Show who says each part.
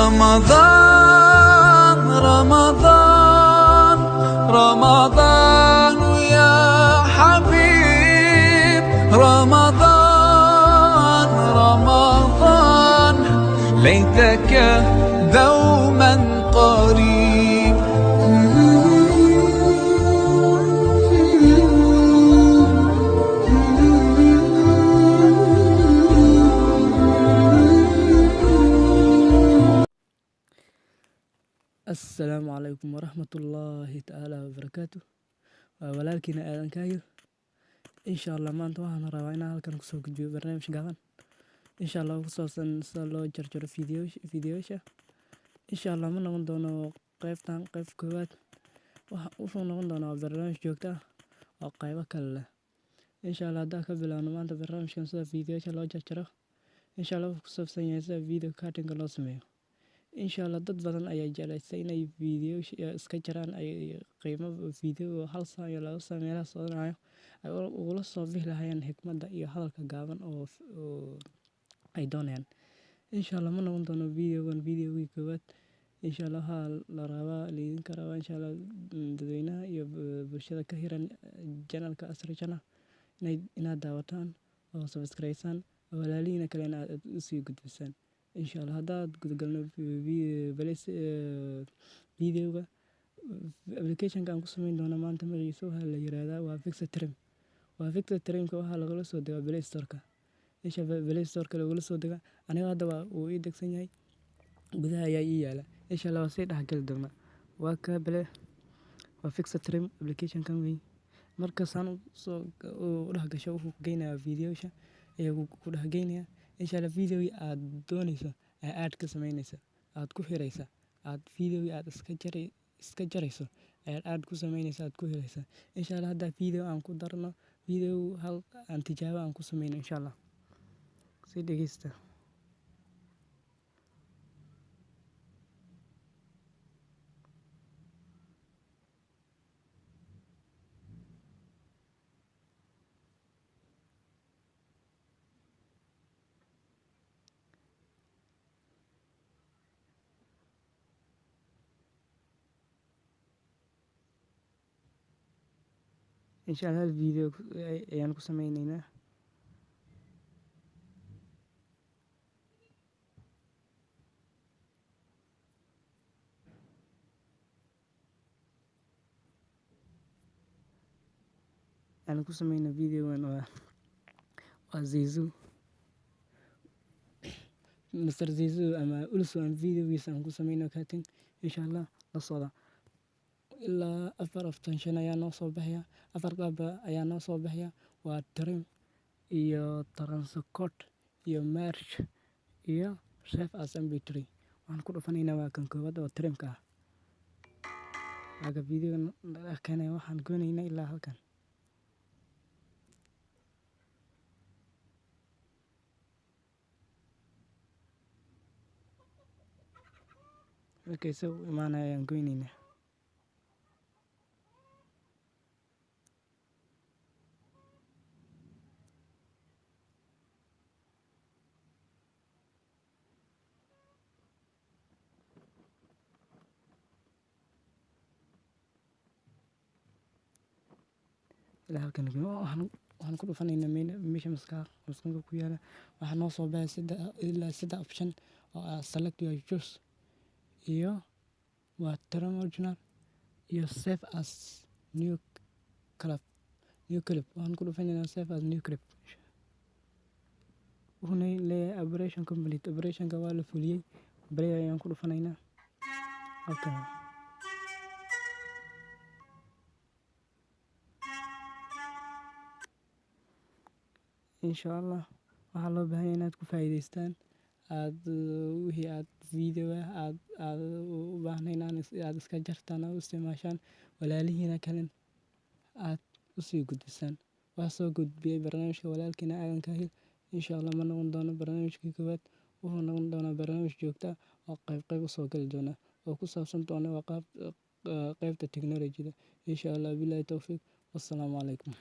Speaker 1: رمضان رمضان رمضان يا حبيب، رمضان رمضان ليتك دوما قريب.
Speaker 2: Asalaamu calaykum waraxmatullaahi tacaala wabarakaatu. Waa walaalkiina Aadan Kaahil. Insha Allah maanta waxaan rabaa inaan halkan kusoo gudbiyo barnaamij gaaban, insha Allah, ku saabsan sida loo jarjaro fiidiyoyaasha. Insha Allah ma noqon doono qaybtan qayb koowaad, waxa wuxuu noqon doonaa barnaamij joogto ah oo qaybo kale leh. Insha Allah haddaan ka bilaabno maanta barnaamijkan sida fiidiyoyaasha loo jarjaro, insha Allah wuxuu ku saabsan yahay sida video cutting loo sameeyo. Insha Allah dad badan ayaa jeclaystay inay video iska jaraan, ay qiimo video 1 saac iyo 2 saac meelaha soconayo ay ugula soo bixi lahaayeen xikmadda iyo hadalka gaaban oo ay doonayaan. Insha Allah ma noqon doono videogan videogii koowaad. Insha Allah waxaa la rabaa, laidinka rabaa, insha Allah, dadweynaha iyo bulshada ka xiran channelka Asri Channel inaad daawataan oo subscribe-saan oo walaalihiina kalena aad usii gudbisaan. Insha Allah haddaad gudagalno videoga, applicationka aan ku sameyn doono maanta magaciisa waxaa la yiraahdaa waa PixelTrim. Waa PixelTrimka, waxaa lagala soo degaa Play Store-ka. Insha Play Store-ka lagula soo degaa. Aniga hadda waa uu ii degsan yahay, gudaha ayaa ii yaala. Insha Allah waa sii dhexgali doonaa. Waa ka bale, waa PixelTrim application-kan wey. Marka saan soo u dhex gasho, wuxuu ku geynayaa videosha ayaa ku dhex geynayaa. Insha Allah videogii aad doonayso ayaa aad ka sameynaysa, aad ku xiraysa, aad videogii aad iska jarayso ayaad aad ku sameynaysa, aad ku xiraysa. Insha Allah hadda video aan ku darno, video hal aan tijaabo aan ku sameyno, insha Allah sii dhegeysta. Insha Allah hal video ayaan ku sameyneynaa. Aan ku sameyno videogan waa Zizu, Mr Zizu ama Ulso, aan videogiisa aan ku sameyno cutting. Insha Allah la socda. Ilaa afar option ayaa noo soo baxaya, afar qaab ayaa noo soo baxaya: waa trim iyo transcode iyo merge iyo save as mp3. Waxaan ku dhufanaynaa waa kan koowaad oo trimka ah. Waaga videogan keenaya, waxaan goynaynaa ilaa halkan. Markay isaga u imaanaya ayaan goynaynaa ilaa halkan. Waxaan ku dhufanaynaa meesha maskanka ku yaala. Waxaa noo soo baxay saddex ilaa saddex option oo ah select your choice iyo waa trim original iyo save as new clip. New clip waxaan ku dhufanaynaa, save as new clip. Wuxuuna leeyahay operation complete, operationka waa la fuliyey. Play ayaan ku dhufanaynaa halkan. Insha Allah waxaa loo baahan yahay inaad ku faa'iidaystaan, aad wixii aad video ah aad u baahnayn aad iska jartaan, aad u isticmaashaan, walaalihiina kalen aad usii gudbisaan. Waxaa soo gudbiyey barnaamijka walaalkiina Aadan Kaahil. Insha Allah ma noqon doono barnaamijkii koowaad, wuxuu noqon doonaa barnaamij joogto ah oo qayb qayb usoo gali doona oo ku saabsan doona waa qaybta technology-da. Insha Allah, billahi towfiiq, wassalaamu calaykum.